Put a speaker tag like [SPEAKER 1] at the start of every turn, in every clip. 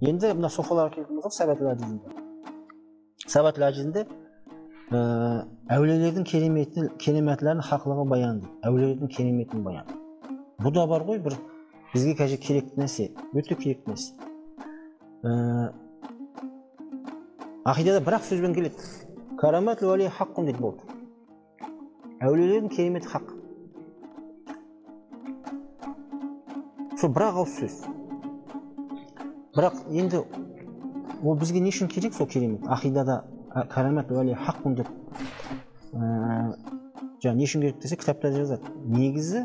[SPEAKER 1] Енді мына софаларға келетін болсақ, Сабатул Ажизінде. Сабатул Ажизінде әулиелердің кереметтерінің хақлығы баян дейді. Әулиелердің кереметін баян. Бұл да бар ғой, бір бізге қазір керекті нәрсе, өте керекті нәрсе. Ақидада бір ақ сөзбен келеді. Караматул уәли хаққун дейді, болды. Әулиелердің кереметі хақ. Сол бір ақ ауыз сөз. Бірақ енді ол бізге не үшін керек сол керемет? Ақидада карамат уәли хаққун деп жаңа не үшін керек десе, кітапта жазады. Негізі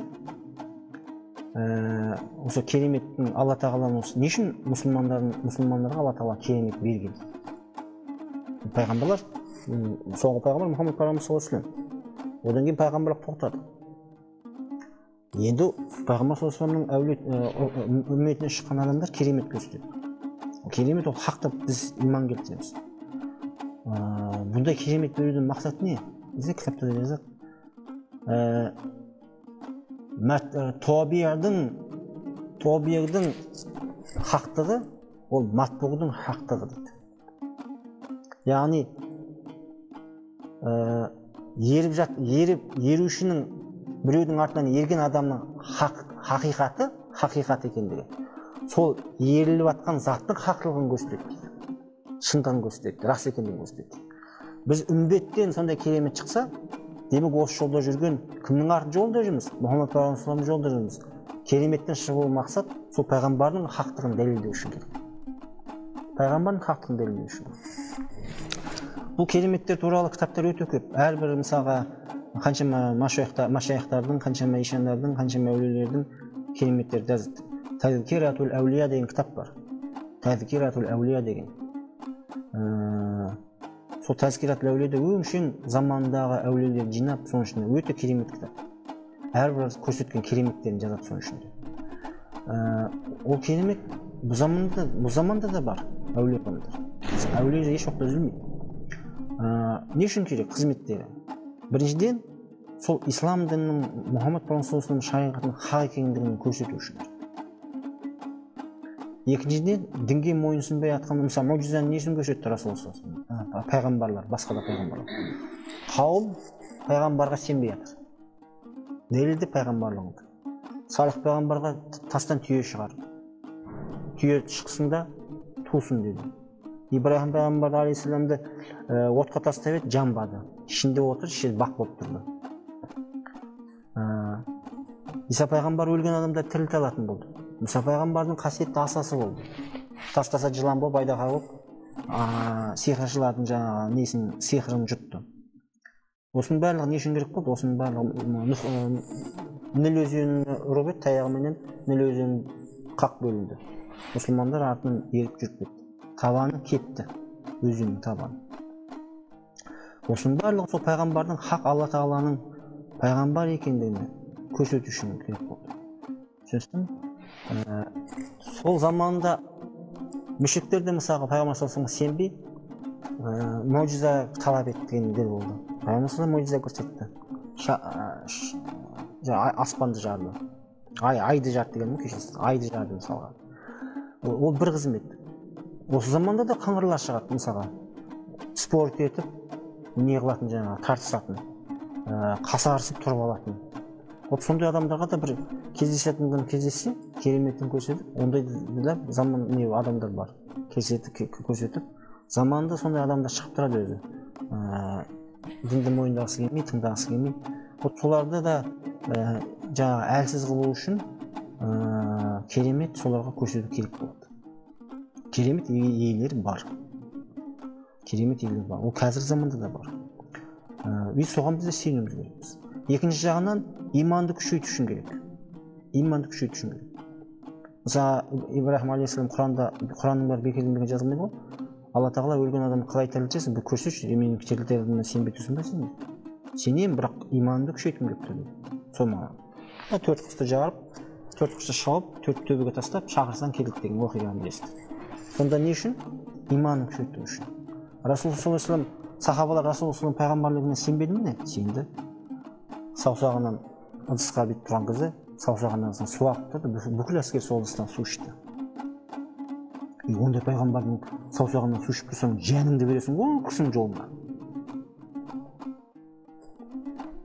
[SPEAKER 1] осы кереметтің Алла тағаланың осы не үшін мұсылмандарға Алла тағала керемет берген? Пайғамбарлар, соңғы пайғамбар Мұхаммед пайғамбар саллаллаху алейхи вассалам. Одан кейін пайғамбарлық тоқтады. Енді пайғамбар саллаллаху алейхи вассаламның үмметінен шыққан адамдар керемет көрсетеді. Керемет ол хақ деп біз иман келтіреміз. Бұндай керемет берудің мақсаты не? Бізде кітапта да жазады. Тобиғдың хақтығы ол матбуғдың хақтығы дейді. Яғни ерушінің, біреудің артынан ерген адамның хақиқаты, хақиқат екендігі. Сол еріліп атқан заттың хақлығын көрсетеді дейді. Шындығын көрсетеді, рас екендігін көрсетеді. Біз үмбеттен сондай керемет шықса, демек осы жолда жүрген кімнің артын жолында жүрміз? Мұхаммед пайғамбар жолында жүрміз. Кереметтен шығу мақсат сол пайғамбардың хақтығын дәлелдеу үшін керек. Пайғамбардың хақтығын дәлелдеу үшін. Бұл кереметтер туралы кітаптар өте көп. Әрбір мысалға қаншама машаяхтардың, қаншама ишандардың, қаншама әулиелердің кереметтері жазылды. Тазкиратул әулия деген кітап бар. Тазкиратул әулия деген. Сол Тазкиратул әулияда өңшең замандағы әулиелерді жинап, соның ішінде өте керемет кітап. Әрбір көрсеткен кереметтерін жазады соның ішінде. Ол керемет бұл заманда да бар әулие адамдар. Әулие еш уақытта үзілмейді. Не үшін керек қызметтері? Біріншіден, сол ислам дінінің, Мұхаммед пайғамбар саллаллаху алейхи вассалам шариғатының хақ екендігін көрсету үшін. Екіншіден, дінге мойынсұнбай атқан, мысалы, мұғжизаны не үшін көрсетті Расулаллах саллаллаху алейхи вассалам? Пайғамбарлар, басқа да пайғамбарлар. Қауым пайғамбарға сенбей жатыр. Дәлелді пайғамбарлығын. Салих пайғамбарға тастан түйе шығарды. Түйе шықсын да тусын деді. Ибраһим пайғамбар алейхиссаламды отқа тастап еді, жанбады. Ішінде отыр, іші бақ болып тұрды. Иса пайғамбар өлген адамды тірілте алатын болды. Мұса пайғамбардың қасиетті асасы болды. Тастаса жылан болып, айдаһар болып, сиқыршылардың жаңағы несін, сиқырын жұтты. Осының барлығы не үшін керек болды? Осының барлығы Ніл өзенін ұрып еді, таяғыменен Ніл өзені қақ бөлінді. Мұсылмандар артынан еріп жүріп кетті. Табаны кетті, өзеннің табаны. Осының барлығы сол пайғамбардың хақ, Алла тағаланың пайғамбар екендігін көрсету үшін керек болды. Сосын сол заманда мүшриктер де мысалға пайғамбар саллаллаху алейхи вассаламға сенбей мұғжиза талап еткендер болды. Пайғамбар саллаллаху мұғжиза көрсетті. Аспанды жарды. Айды жарды деген кешіріңіз, айды жарды мысалға. Ол бір қызмет. Осы заманда да қаңғырлар шығады мысалға. Спорт етіп, не қылатын жаңағы, тартысатын, қасарысып тұрып алатын. Вот сондай адамдарға да бір кездесетін адам кездессе, кереметін көрсетіп, ондай да заман не адамдар бар. Көрсетіп, заманда сондай адамдар шығып тұрады өзі. Дінді мойындағысы келмей, тыңдағысы келмей. Вот соларды да жаңағы әлсіз қылу үшін керемет соларға көрсету керек болады. Керемет иелері бар. Керемет иелері бар. Ол қазіргі заманда да бар. Біз соған біз де сенуіміз керекпіз. Екінші жағынан иманды күшейту үшін керек. Иманды күшейту үшін керек. Мысалы, Ибраһим алейхиссалам Құранда, Құранның бәрі бекерден жазылмайды ғой. Алла тағала өлген адамды қалай тірілтесің, бұл көрсетші, менің тірілтерімнен сенбей тұрсың ба сен? Сенемін, бірақ иманымды күшейткім келіп тұр дейді. Сол маған. Төрт құсты жарып, төрт құсты шауып, төрт төбеге тастап, шақырсаң келеді деген оқиғаны білесіздер. Сонда не үшін? Иманын күшейту үшін. Расулаллах саллаллаху алейхи вассалам, сахабалар Расулаллах саллаллаху пайғамбарлығына сенбеді ме? Сенді. Саусағынан ыдысқа бүйтіп тұрған кезде саусағынан су ағып тұрды, бүкіл әскер сол ыдыстан су ішті. Ондай пайғамбардың саусағынан су ішіп тұрсаң, жаныңды бересің ғой кісінің жолына.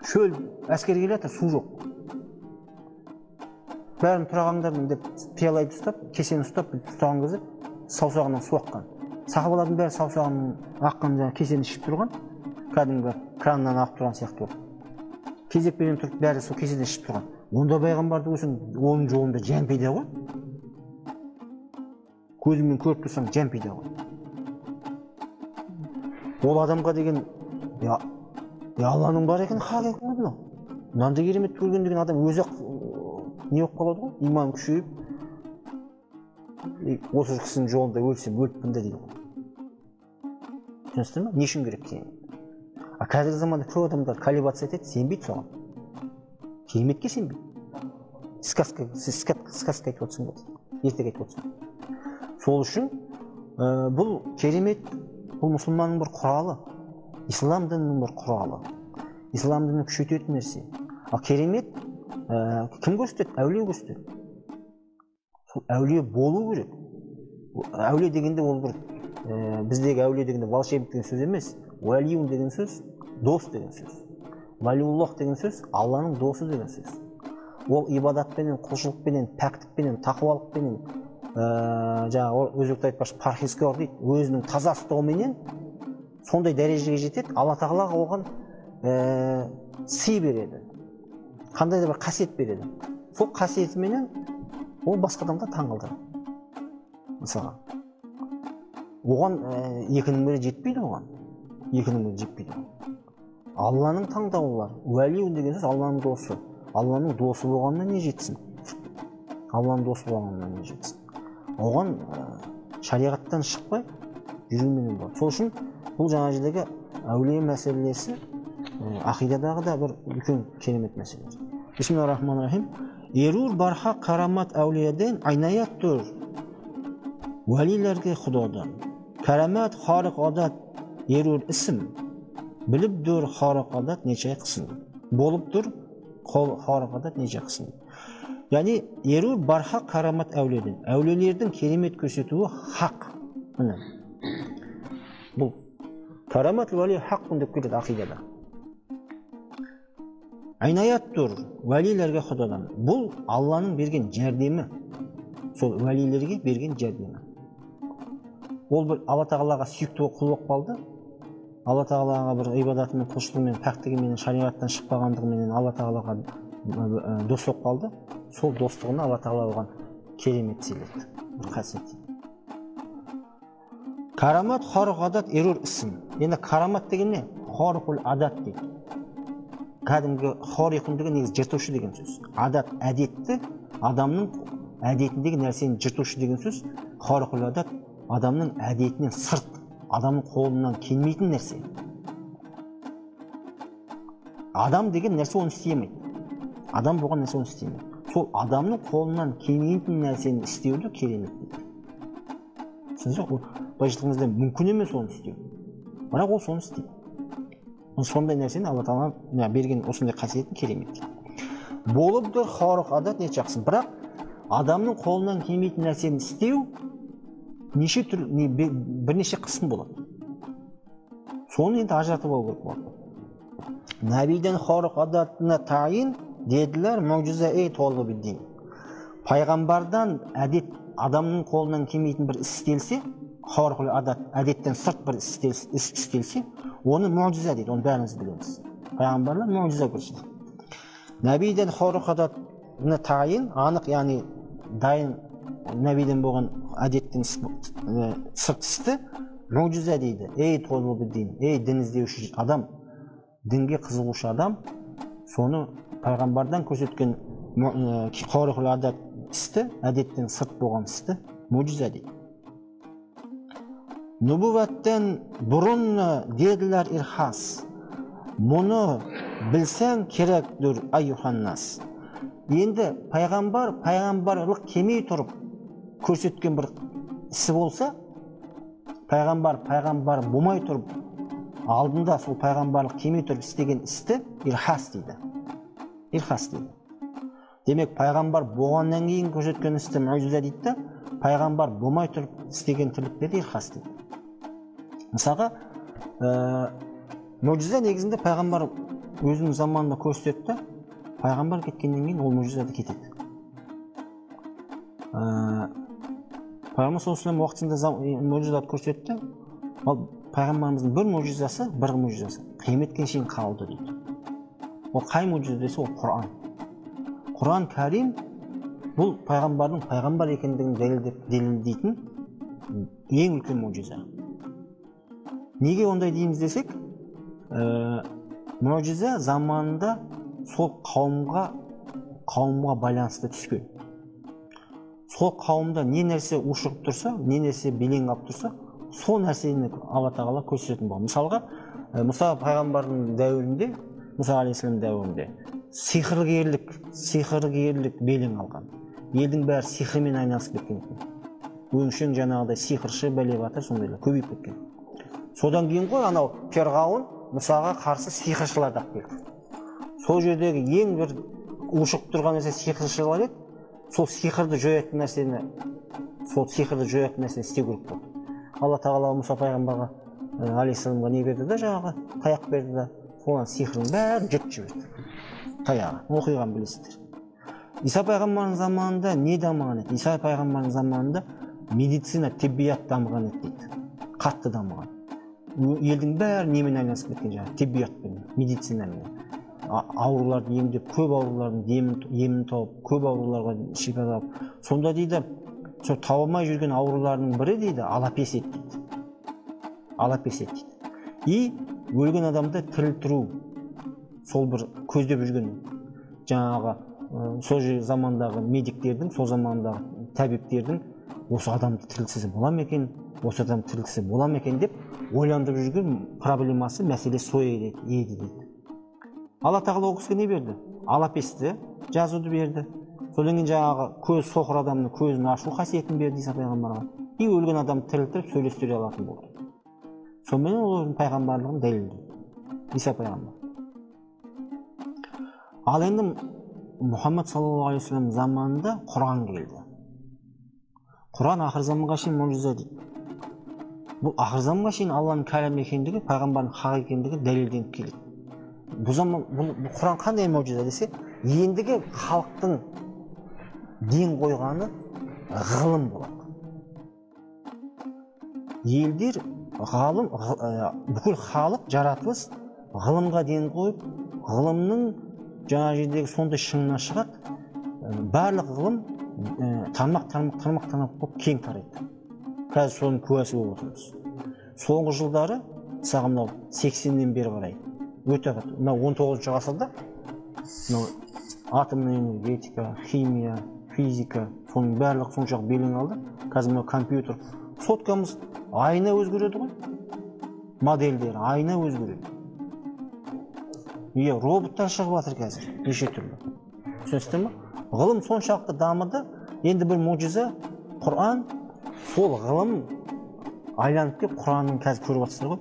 [SPEAKER 1] Шөл, әскер келе жатыр, су жоқ. Бәрін тұрағаңдар деп пиялайды ұстап, кесені ұстап, ұстаған кезде саусағынан су аққан. Сахабалардың бәрі саусағынан аққан жаңа кесені ішіп тұрған, кәдімгі краннан ағып тұрған сияқты болып. Кезекпенен тұрып бәрі сол кеседен ішіп тұрған. Онда пайғамбарды көрсең, оның жолында жан пайда ғой. Көзіңмен көріп тұрсаң, жан пайда ғой. Ол адамға деген, я Алланың бар екені хақ екен ғой мынау. Мынандай керемет көрген деген адам өзі не болып қалады ғой, иман күшейіп, осы кісінің жолында өлсем өліппін де дейді ғой. Түсінесіздер ме? Не үшін керек кейін? А қазіргі заманда көп адамдар колебаться етеді, сенбейді соған. Кереметке сенбейді. Сказка, сказка айтып отырсың ғой, ертегі айтып отырсың. Сол үшін бұл керемет, бұл мұсылманның бір құралы, ислам дінінің бір құралы, ислам дінін күшейтетін нәрсе. Ал керемет кім көрсетеді? Әулие көрсетеді. Сол әулие болу керек. Әулие дегенде ол бір біздегі әулие дегенде волшебник деген сөз емес. Уәлиюн деген сөз дос деген сөз. Валиуллах деген сөз Алланың досы деген сөз. Ол ибадатпенен, құлшылықпенен, пәктікпенен, тақуалықпенен, жаңағы өзбектер айтпақшы пархизкор дейді, өзінің таза ұстауменен сондай дәрежеге жетеді. Алла тағала оған сый береді, қандай да бір қасиет береді. Сол қасиетіменен ол басқа адамды таңғалдырады. Мысалға, оған екінің бірі жетпейді оған. Екінің бірі жетпейді. Алланың таңдауы бар. Уәлиюн деген сөз Алланың досы. Алланың досы болғанына не жетсін? Алланың досы болғанына не жетсін? Оған шариғаттан шықпай жүруменен болады. Сол үшін бұл жаңа жердегі әулие мәселесі ақидадағы да бір үлкен керемет мәселе. Бисмиллахир-рахманир-рахим. Ерур барха карамат әулиеден айнаяттыр уәлилерге Құдадан. Карамат хариқ адат ерур исм. Біліп дүр хариқ адат неше қысым. Болып тұр хариқ адат неше қысым. Яғни ерур барха карамат әулиеден. Әулиелердің керемет көрсетуі хақ. Міне. Бұл карамат уәли хақпын деп келеді ақидада. Айнаяттыр уәлилерге Құдадан. Бұл Алланың берген жәрдемі. Сол уәлилерге берген жәрдемі. Ол бір Алла тағалаға сүйікті құл болып қалды. Алла тағалаға бір ибадатымен, құлшылығымен, пәктігімен, шариғаттан шықпағандығыменен Алла тағалаға дос болып қалды. Сол достығына Алла тағала оған керемет сыйлады, бір қасиет. Карамат хариқ адат ерур исм. Енді карамат деген не? Хариқул адат дейді. Кәдімгі хариқун деген негізі жыртушы деген сөз. Адат, әдетті, адамның әдетіндегі нәрсені жыртушы деген сөз. Хариқул адат адамның әдетінен сырт, адамның қолынан келмейтін нәрсе. Адам деген нәрсе оны істей алмайды. Адам болған нәрсе оны істей алмайды. Сол адамның қолынан келмейтін нәрсені істеуді керемет дейді. Түсіндіңіз бе? Былайша айтқан кезде мүмкін емес оны істеу. Бірақ ол соны істейді. Сондай нәрсені Алла тағала берген осындай қасиетін керемет дейді. Болып тұр хариқ адат не жақсы. Бірақ адамның қолынан келмейтін нәрсені істеу неше түрлі, бірнеше қысым болады. Соны енді ажыратып алу керек болады. Нәбиден хариқ адатына тайын деділер муъжиза ей толыбиддин. Пайғамбардан әдет, адамның қолынан келмейтін бір іс істелсе, хариқул адат, әдеттен сырт бір іс істелсе, оны муъжиза дейді, оны бәріміз білеміз. Пайғамбарлар муъжиза көрсетеді. Нәбиден хариқ адатына тайын, анық, яғни дайын нәбиден болған әдеттен сырт істі муъжиза дейді. Ей толыбиддин, ей дін іздеуші адам, дінге қызығушы адам, соны пайғамбардан көрсеткен хариқул адат істі, әдеттен сырт болған істі муъжиза дейді. Нубуваттан бұрын деділер ирхас. Мұны білсең керекдүр аюханнас. Енді пайғамбар пайғамбарлық келмей тұрып көрсеткен бір ісі болса, пайғамбар пайғамбар болмай тұрып алдында сол пайғамбарлық келмей тұрып істеген істі ирхас дейді. Ирхас дейді. Демек пайғамбар болғаннан кейін көрсеткен істі муъжиза дейді да, Пайғамбар болмай тұрып істеген тірліктерді ирхас дейді. Мысалға, мұжиза негізінде пайғамбар өзінің заманында көрсетеді, пайғамбар кеткеннен кейін ол мұжиза да кетеді. Пайғамбар саллаллаху алейхи вассалам уақытында мұжизат көрсетті. Ал пайғамбарымыздың бір мұжизасы, бір мұжизасы қияметке шейін қалды дейді. Ол қай мұжиза десе, ол Құран. Құран Кәрим бұл пайғамбардың пайғамбар екендігін дәлелдейтін ең үлкен мұжиза. Неге ондай дейміз десек, мұжиза заманында сол қауымға байланысты түскен. Сол қауымда не нәрсе ушығып тұрса, не нәрсе белең алып тұрса, сол нәрсені Алла Тағала көрсететін болған. Мысалға, Мұса пайғамбардың дәуірінде, Мұса алейхиссалам дәуірінде сиқыргерлік белең алған. Елдің бәрі сиқырмен айналысып кеткен екен. Өңшең жаңағыдай сиқыршы бәле батыр сондайлар көбейіп кеткен. Содан кейін ғой анау Перғауын Мұсаға қарсы сиқыршыларды алып келді. Сол жердегі ең бір ушығып тұрған нәрсе сиқыршылар еді. Сол сиқырды жоятын нәрсені, істеу керек болды. Алла Тағала Мұса пайғамбарға алейхиссаламға не берді да, жаңағы таяқ берді да, содан сиқырдың бәрін жыртып жіберді. Таяғы. Оқиғаны білесіздер. Иса пайғамбардың заманында не дамыған еді? Иса пайғамбардың заманында медицина, тиббият дамыған еді дейді. Қатты дамыған. Елдің бәрі немен айналысып кеткен жаңағы? Тиббиятпен, медицинамен. Ауруларды емдеп, көп аурулардың емін тауып, көп ауруларға шипа тауып. Сонда дейді, сол таба алмай жүрген аурулардың бірі дейді, алапес ет дейді. Алапес ет дейді. И өлген адамды тірілтіру, сол бір көздеп жүрген жаңағы сол замандағы медиктердің, сол замандағы тәбиптердің осы адамды тірілтсе бола ма екен, осы адамды тірілтсе бола ма екен деп ойландырып жүрген проблемасы, мәселесі сол еді дейді. Алла Тағала ол кісіге не берді? Алапесті жазуды берді. Содан кейін жаңағы көз соқыр адамның көзін ашу қасиетін берді Иса пайғамбарға. И өлген адамды тірілтіріп сөйлестіре алатын болды. Сонымен ол өзінің пайғамбарлығын дәлелдеді Иса пайғамбар. Ал енді Мұхаммад саллаллаху алейхи вассалам заманында Құран келді. Құран ақыр заманға шейін мұжиза дейді. Бұл ақыр заманға шейін Алланың кәләм екендігі, пайғамбардың хақ екендігі дәлелденіп келеді. Бұл заман, бұл Құран қандай мұжиза десе, ендігі халықтың ден қойғаны ғылым болады. Елдер ғалым, бүкіл халық жаратылыс ғылымға ден қойып, ғылымның жаңа жердегі сондай шыңына шығады. Барлық ғылым тармақ болып кең тарайды. Қазір соның куәсі болып отырмыз. Соңғы жылдары, мысалға мынау 80-нен бері қарай, өте қатты, мынау 19-шы ғасырда мынау атомный энергетика, химия, физика, соның барлығы соншалық белең алды. Қазір мынау компьютер, соткамыз айына өзгереді ғой. Модельдері айына өзгереді. Иә, роботтар шығып жатыр қазір, неше түрлі. Түсінесіздер ме? Ғылым соншалықты дамыды. Енді бір мұжиза Құран, сол ғылым айланып келіп Құранның қазір көріп жатсыздар ғой.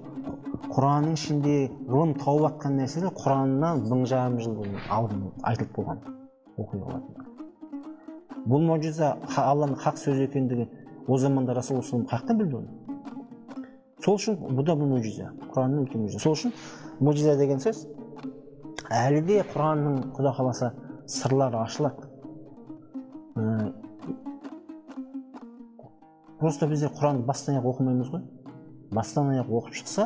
[SPEAKER 1] Құранның ішінде ғылым тауып жатқан нәрселер Құраннан 1500 жыл бұрын алдын айтылып болған оқиғалар. Бұл мұжиза Алланың хақ сөзі екендігі о заманда Расулаллах саллаллаху алейхи вассалам қаяқтан білді оны? Сол үшін бұл да бір мұжиза, Құранның үлкен мұжиза. Сол үшін мұжиза деген сөз әлі де Құранның Құда қаласа сырлары ашылады. Просто біздер Құранды бастан аяқ оқымаймыз ғой. Бастан аяқ оқып шықса,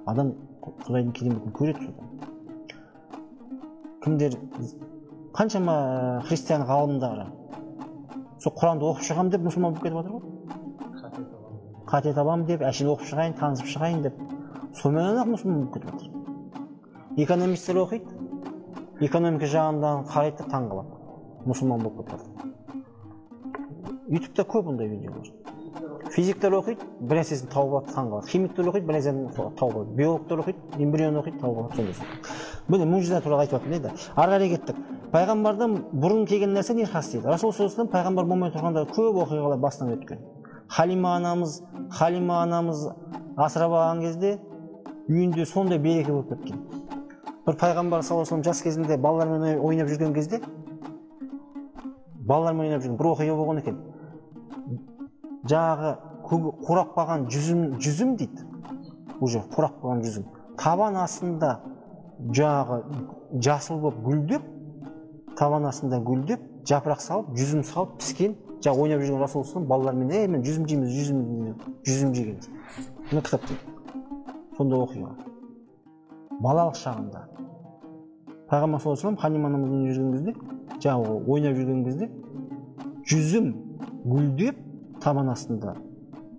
[SPEAKER 1] адам Құдайдың кереметін көреді содан. Кімдер, қаншама христиан ғалымдары сол Құранды оқып шығамын деп мұсылман болып кетіп жатыр ғой. Қате табамын деп, әшейін оқып шығайын, танысып шығайын деп. Сонымен ақ мұсылман болып кетіп жатыр. Экономисттер оқиды, экономика жағынан қарайды да таң қалады, мұсылман болып кетіп жатыр. Ютубта көп ондай видеолар. Физиктер оқиды, бір нәрсесін тауып алады, таң қалады. Химиктер оқиды, бір нәрсесін тауып алады. Биологтар оқиды, эмбрион оқиды, тауып алады. Сондай сияқты. Міне мұжиза туралы айтып жатырмын енді. Ары қарай кеттік. Пайғамбардан бұрын келген нәрсе не хас дейді. Расул саллаллаху алейхи вассалам пайғамбар болмай тұрғанда көп оқиғалар бастан өткен. Халима анамыз асырап алған кезде үйінде сондай береке болып кеткен. Бір пайғамбар саллаллаху алейхи вассалам жас кезінде балалармен ойнап жүрген кезде Балалармен ойнап жүрген бір оқиға болған екен. Жаңағы қурап қалған жүзім дейді. Уже қурап қалған жүзім. Табан астында жаңағы жасыл болып гүлдеп, табан астында гүлдеп, жапырақ салып, жүзім салып, піскен, жаңағы ойнап жүрген Расулаллах балалармен, мен жүзім жейміз, жүзім жегенбіз. Мына кітапта сондай оқиға. Балалық шағында Пайғамбар саллаллаху алейхи вассалам Халима анамызбен жүрген кезде, жаңағы ойнап жүрген кезде жүзім гүлдеп, табан астында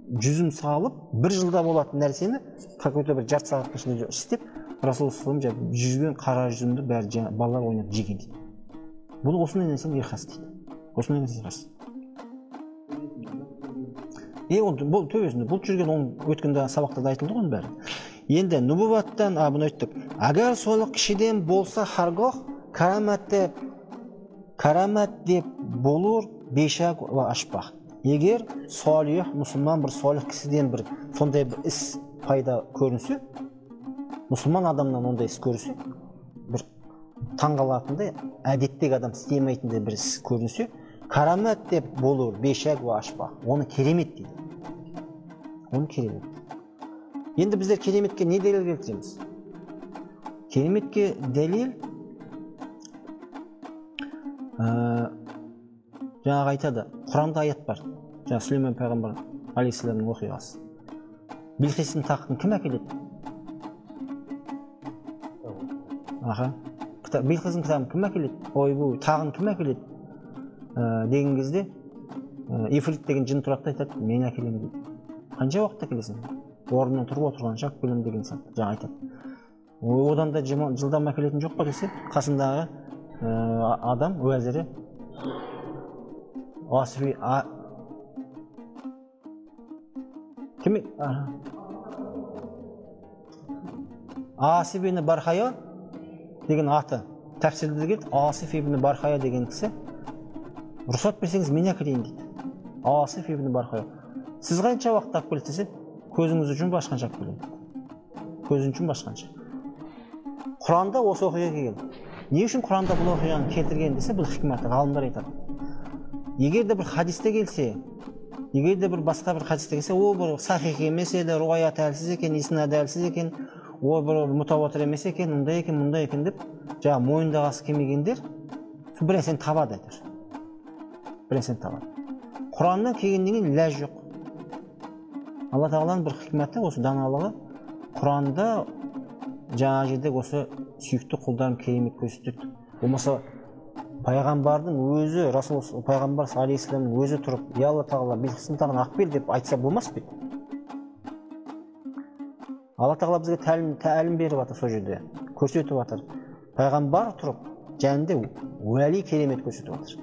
[SPEAKER 1] жүзім салып, бір жылда болатын нәрсені какой-то бір жарты сағаттың ішінде істеп, Расулаллах саллаллаху алейхи вассалам жүзген қара жүзімді бәрі балалар ойнап жеген дейді. Бұны осындай нәрсені ирхас дейді. Осындай нәрсе ирхас. Ол бұл төбесінде бұлт жүрген, оның өткенде сабақта да айтылды ғой оның бәрі. Енді нұбуаттан, бұны айттық. Агар солық кішіден болса харгоh карамат деп болур бешак ва ашпақ. Егер солих, мұсылман бір солих кісіден бір сондай бір іс пайда көрінсе, мұсылман адамнан ондай іс көрінсе, бір таңғалатындай, әдеттегі адам істемейтіндей бір іс көрінсе, карамат деп болур бешак ва ашпақ. Оны керемет дейді. Оны керемет. Енді біздер кереметке не дәлел келтіреміз? Кереметке дәлел жаңағы айтады, Құранда аят бар. Жаңа Сүлеймен пайғамбар алейхиссаламның оқиғасы. Билқистің тақтын кім әкеледі? Аха. Билқистің кітабын кім әкеледі? Ойбу, тағын кім әкеледі? Деген кезде Ифрит деген жын тұрады да айтады, мен әкелемін дейді. Қанша уақытта әкелесің? Орнынан тұрып отырғанша алып келемін деген сияқты жаңа айтады. Одан да жылдам әкелетін жоқ па десе, қасындағы адам уәзірі Асиф ибн Бархая деген аты тәпсірде келді. Асиф ибн Бархая деген кісі, рұқсат берсеңіз мен әкелейін дейді. Асиф ибн Бархая. Сіз қанша уақытта алып келесіз десе, көзіңізді жұмып ашқанша алып келемін. Көзін жұмып ашқанша. Құранда осы оқиға келген. Не үшін Құранда бұл оқиғаны келтірген десе, бұл хикматы ғалымдар айтады. Егер де бір хадисте келсе, егер де бір басқа бір хадисте келсе, ол бір сахих емес еді, руаят әлсіз екен, иснады әлсіз екен, ол бір мутаватир емес екен, мұндай екен, мұндай екен деп жаңа мойындағысы келмегендер сол бір нәрсені табады әйтеуір. Бір нәрсені табады. Құраннан келгеннен кейін ләж жоқ. Алла тағаланың бір хикметі, осы даналығы, Құранда жаңа жерде осы сүйікті құлдарым керемет көрсетеді. Болмаса пайғамбардың өзі, Расул пайғамбар алейхиссаламның өзі тұрып, я Алла тағала Билқистің тағын ақ бер деп айтса болмас па еді? Алла тағала бізге тәлім беріп жатыр, сол жерде көрсетіп жатыр. Пайғамбар тұрып, және уәли керемет көрсетіп жатыр.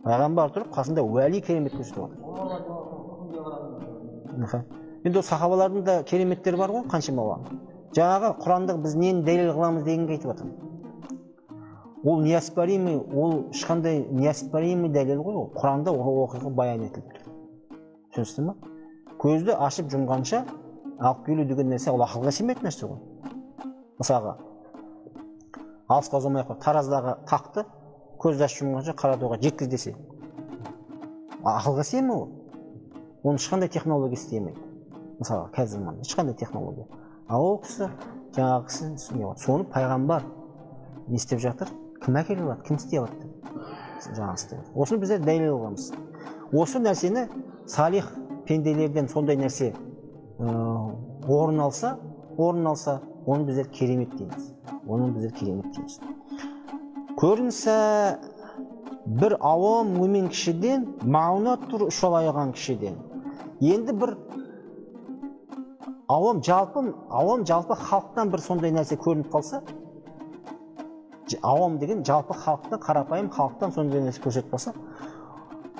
[SPEAKER 1] Пайғамбар тұрып, қасында уәли керемет көрсетіп жатыр. Енді ол сахабалардың да кереметтері бар ғой, қаншама оған. Жаңағы Құрандық біз нені дәлел қыламыз дегенге айтып жатырмын. Ол неоспоримый, ол ешқандай неоспоримый дәлел ғой, ол Құранда ол оқиға баян етіліп тұр. Түсінесіздер ме? Көзді ашып жұмғанша алып келу деген нәрсе ол ақылға сыймайтын нәрсе ғой. Мысалға, алысқа ұзамай ақ қой, Тараздағы тақты көзді ашып жұмғанша Қаратауға жеткіз десе, ақылға сыя ма ол? Оны ешқандай технология істемейді. Мысалға, қазіргі заманда ешқандай технология. Ал ол кісі, жаңағы кісі соны пайғамбар не істеп жатыр? Кім әкеле алады, кім істей алады деп жаңағы істеп жатыр. Осыны біздер дәлел қыламыз. Осы нәрсені салих пенделерден сондай нәрсе орын алса, оны біздер керемет дейміз. Оны біздер керемет дейміз. Көрінсе бір ауам мүмин кішіден, маунат тұр ұшалайған кішіден. Енді бір ауам жалпы халықтан бір сондай нәрсе көрініп қалса, ауам деген жалпы халықтан, қарапайым халықтан сондай нәрсе көрсетіп қалса,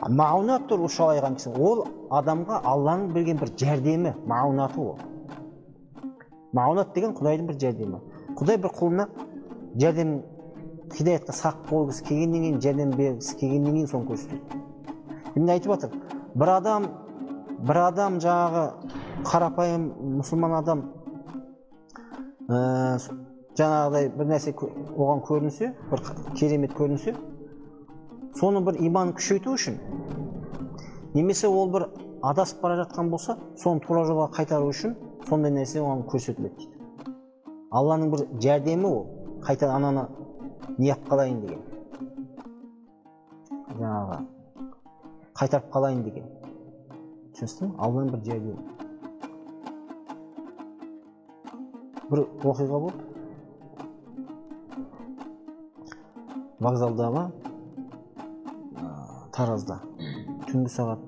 [SPEAKER 1] маунат тұр ұшалайған кісі, ол адамға Алланың берген бір жәрдемі, маунаты ол. Маунат деген Құдайдың бір жәрдемі. Құдай бір құлына жәрдем, хидаятқа сақ болғысы келгеннен кейін, жәрдем бергісі келгеннен кейін соны көрсетеді. Енді айтып жатыр, бір адам жаңағы қарапайым мұсылман адам жаңағыдай бір нәрсе оған көрінсе, бір керемет көрінсе, Соны бір иманын күшейту үшін, немесе ол бір адасып бара жатқан болса, соны тура жолға қайтару үшін сондай нәрсе оған көрсетіледі дейді. Алланың бір жәрдемі ол, қайта ананы неғып қалайын деген, жаңағы қайтарып қалайын деген. Түсінесің бе? Алланың бір жәрдемі. Бір оқиға болды. Вокзалдағы Таразда түнгі сағат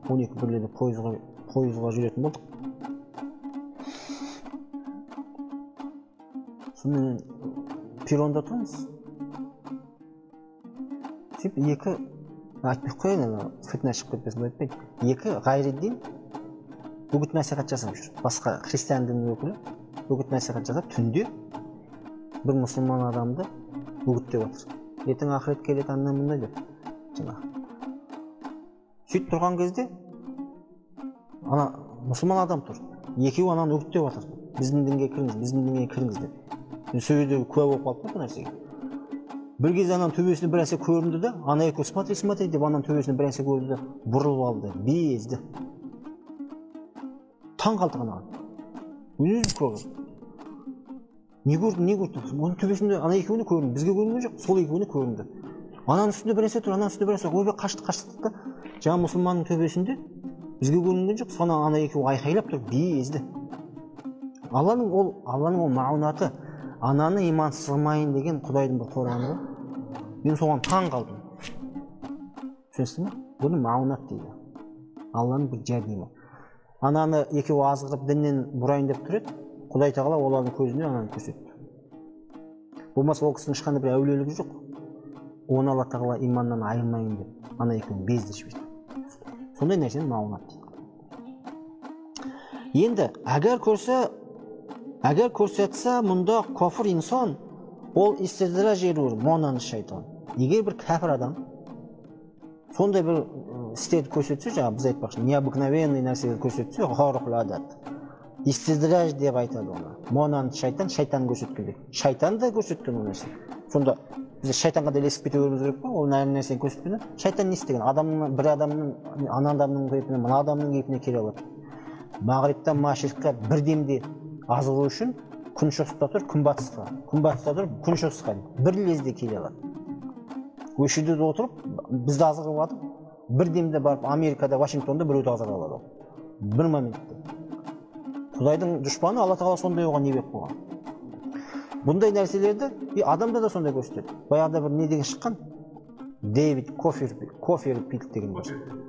[SPEAKER 1] 12:00-лерде пойызға жүретін болдық. Сонымен перронда тұрмыз. Сөйтіп екі, айтпай ақ қояйын, ана фитна шығып кетпесін деп айтпайын. Екі ғайридин үгіт насихат жасап жүр. Басқа христиан дінінің өкілі үгіт насихат жасап түнде бір мұсылман адамды үгіттеп жатыр. Ертең ақырет келеді, анда мында деп. Жаңағы. Сөйтіп тұрған кезде ана мұсылман адам тұр. Екеуі ананы үгіттеп жатыр. Біздің дінге кіріңіз, біздің дінге кіріңіз деп. Мен сол жерде куә болып қалдым бұл нәрсеге. Бір кезде ананың төбесіне бір нәрсе көрінді де, ана екеуі смотри, смотри деп ананың төбесіне бір нәрсе көрді де, бұрылып алды, безді. Таң қалдық анаған. Өзі көрді. Не көрді, не көрді? Оның төбесінде ана екеуіне көрінді, бізге көрінген жоқ, сол екеуіне көрінді. Ананың үстінде бір нәрсе тұр, ананың үстінде бір нәрсе. Ойбай, қашты, қашты да. Жаңа мұсылманның төбесінде бізге көрінген жоқ, соны ана екеуі айқайлап тұр, безді. Алланың ол мағынаты, ананы имансыз қылмайын деген Құдайдың бір қорғаны ғой. Мен соған таң қалдым. Түсінесіз бе? Бұны мағынат дейді. Алланың бір жәрдемі. Ананы екеуі азғырып діннен бұрайын деп тұр еді, Құдай тағала олардың көзіне ананы көрсетті. Болмаса ол кісінің ешқандай бір әулиелігі жоқ. Оны Алла тағала иманнан айырмайын деп ана екеуін безді жіберді. Сондай нәрсені мағынат дейді. Енді әгер көрсетсе мұнда кофір инсон, ол истидраж ерур монан шайтан. Егер бір кәпір адам сондай бір істерді көрсетсе, жаңа біз айтпақшы, необыкновенный нәрселерді көрсетсе, харқул адат. Истидраж деп айтады оны. Монан шайтан, шайтан көрсеткен деп. Шайтан да көрсеткен ол нәрсе. Сонда біз шайтанға да ілесіп кете беруіміз керек па? Ол нәрсені көрсеткенде шайтан не істеген? Адамның, бір адамның, ана адамның кейпіне, мына адамның кейпіне келе алады. Мағрибтан машриққа бір демде азғыру үшін күншығыста тұр, күнбатысқа, күнбатыста тұр, күншығысқа бір лезде келе алады. Осы жерде отырып, бізді азғырып алып, бір демде барып Америкада, Вашингтонда біреуді азғыра алады ол. Бір моментте. Құдайдың дұшпаны Алла тағала сондай оған не беріп қойған. Бұндай нәрселерді адамда да сондай көрсетеді. Баяғыда бір не деген шыққан? Дэвид Коферфилд деген бір.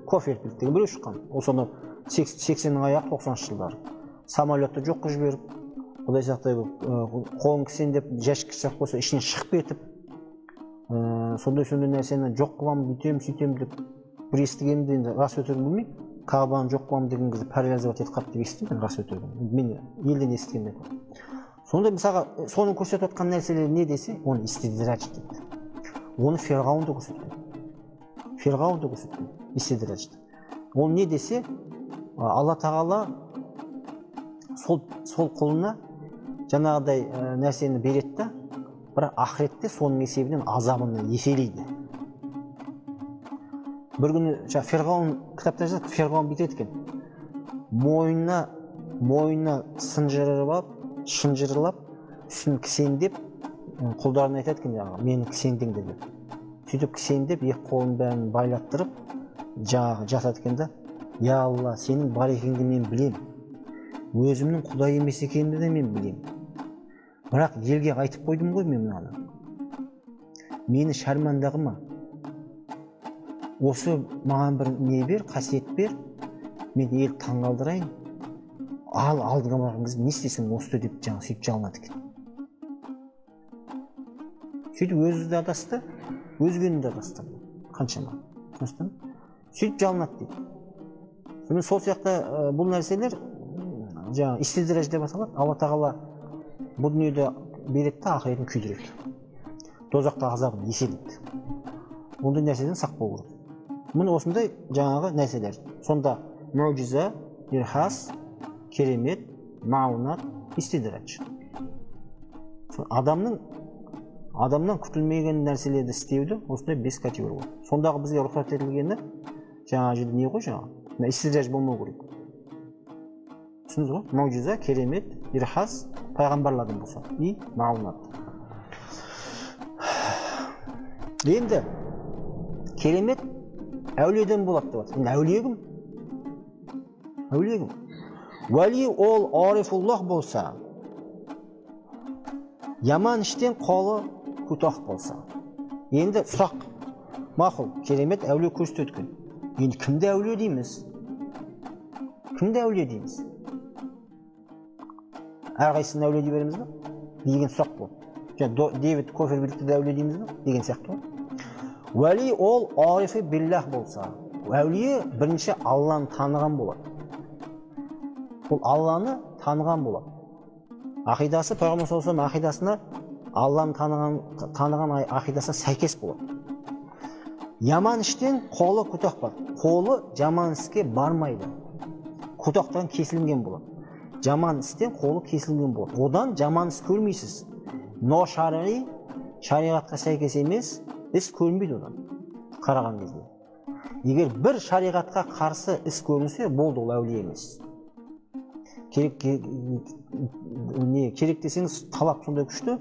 [SPEAKER 1] Коферфилд деген біреу шыққан. Ол соны 80-нің аяғы 90-шы жылдары. Самолетті жоқ қылып жіберіп, Құдай сақтай қолын кісендеп, жәшік жасап қойса, ішінен шығып кетіп, сондай нәрсені жоқ қыламын, бүйтемін, сөйтемін деп бір естігенімді енді рас өтірігін білмеймін. Кағбаны жоқ қыламын деген кезде парализовать етіп қалды деп естідім мен, рас өтірігін. Мен елден естігенде. Сонда мысалға соның көрсетіп отқан нәрселері не десе, оны истидрач дейді. Оны Ферғауын да көрсеткен. Ферғауын да көрсеткен истидрачты. Ол не десе, Алла тағала сол құлына жаңағыдай нәрсені береді да, бірақ ақыретте соның есебінен азабын еселейді. Бір күні Ферғауын кітапта жазады, Ферғауын бүйтеді екен. Мойнына сынжырып, шынжырлап, үстін кісендеп, құлдарына айтады екен, жаңағы, мені кісендеңдер деп. Сөйтіп кісендеп, екі қолын бәрін байлаттырып, жаңағы жатады екен да, я Алла, сенің бар екеніңді мен білемін. Өзімнің Құдай емес екенімді де мен білемін. Бірақ елге айтып қойдым ғой мен мынаны. Мені шәрмәнда қылма. Осы маған бір не бер, қасиет бер, мен ел таңғалдырайын. Ал алдыңа барған кезде не істесең осы деп жаңа сөйтіп жалынады екен. Сөйтіп өзі де адасты, өзгені де адасты. Қаншама. Сөйтіп жалынады дейді. Сонымен сол сияқты бұл нәрселер жаңа истидрач деп аталады. Алла тағала бұл дүниеде береді де ақыретін күйдіреді. Тозақта азабын еселейді. Ондай нәрседен сақ болу керек. Міне осындай жаңағы нәрселер. Сонда мужиза, ирхас, керемет, маунат, истидрач. Адамның Адамнан күтілмеген нәрселерді істеуді, осындай 5 категория болады. Сондағы бізге рұқсат етілгені жаңа жерде не ғой жаңағы? Мына истидражь болмау керек. Түсіндіңіз ғой? Мағжиза, керемет, ирхас, пайғамбарлардан болса, и мағлұмат. Енді керемет әулиеден болады деп жатыр. Енді әулие кім? Әулие кім? Уәли ол арифуллах болса, яман іштен қолы күтақ болса. Енді сұрақ, мақұл, керемет әулие көрсеткен. Енді кімді әулие дейміз? Кімді әулие дейміз? Әрқайсысын әулие дей береміз бе? Деген сұрақ болды. Жаңа Дэвид Кофербергті де әулие дейміз бе? Деген сияқты ғой. Уәли ол арифи биллах болса. Әулие бірінші Алланы таныған болады. Ол Алланы таныған болады. Ақидасы, Пайғамбар саллаллаху алейхи вассалам ақидасына Алланы таныған ақидасына сәйкес болады. Яман іштен қолы күтақ бар. Қолы жаман іске бармайды. Күтақтан кесілген болады. Жаман істен қолы кесілген болады. Одан жаман іс көрмейсіз. Но шариғи, шариғатқа сәйкес емес, іс көрінбейді одан қараған кезде. Егер бір шариғатқа қарсы іс көрінсе, болды, ол әулие емес. Керек, не керек десеңіз, талап сондай күшті,